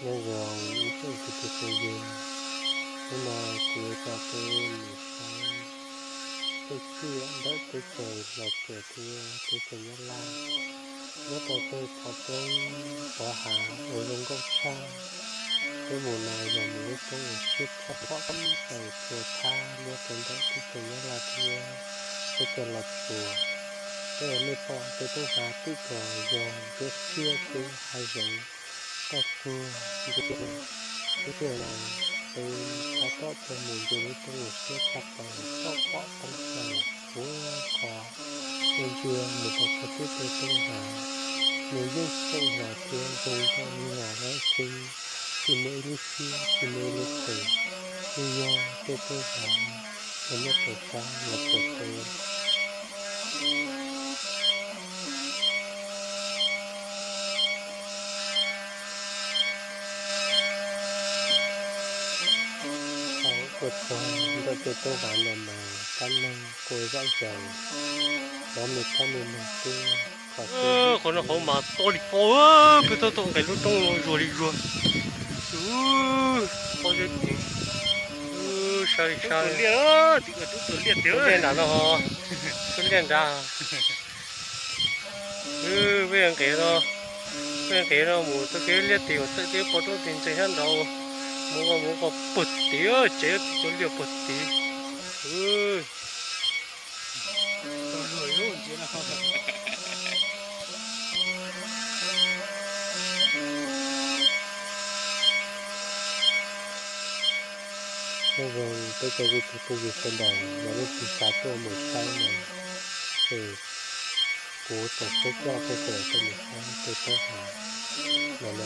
Nyob zoo ib tsoom kwv tij phooj ywg, hnub no kuv yuav coj peb mus saib tej tsiaj ntawm teb chaws Los Tsuas thiab teb chaws Nyab Laj. Nyob rau tej qhov roob qhov hav uas zoo nkauj tshaj, peb mus no yog mus lub roob uas siab tshaj plaws, tsuas thab nyob rau ntawm teb chaws Nyab Laj thiab teb chaws Los Tsuas. Peb nej pom tej roob hav twb tsuas yog ntsuab xiab xwb, hav zoov toj tsuag ntsuab. Lub sij hawm no peb tab tom tuaj mus ncig lub roob uas siab tshaj plaws, pom poob plaws puag qhov ntsia mus rau qhov twb tej roob hav, nws yeej tseem hnav thiab zoo nkauj li no dab tsi, tsis muaj ib lub siab tsis muaj ib lub qhwv, nws yog tej roob hav uas nyob rau sab Los Tsuas teb. Thaum tuaj txog ntawm tej roob hav no mas kab noog quaj zom zaws, mov me kab me noog tuaj. Qhov no qhov mas to li to, peb tab tom nqes lub roob no zuag li zuag. Pob zeb tid, sab li sab. Liaj nram no, tub liaj nrad. Peb nqes no, peb nqes no mus txoj kev liaj tid uas txawm twb pom roob tid ntseeg sab nraud, mus mus puag tid, tsev cov liaj puag tid. Nyob zoo peb cov kwv tij phooj ywg sawv daws, yog leej twg xav tuaj mus saib no ces kuv tau siab coj peb sawv daws tuaj mus saib tej roob hav no na.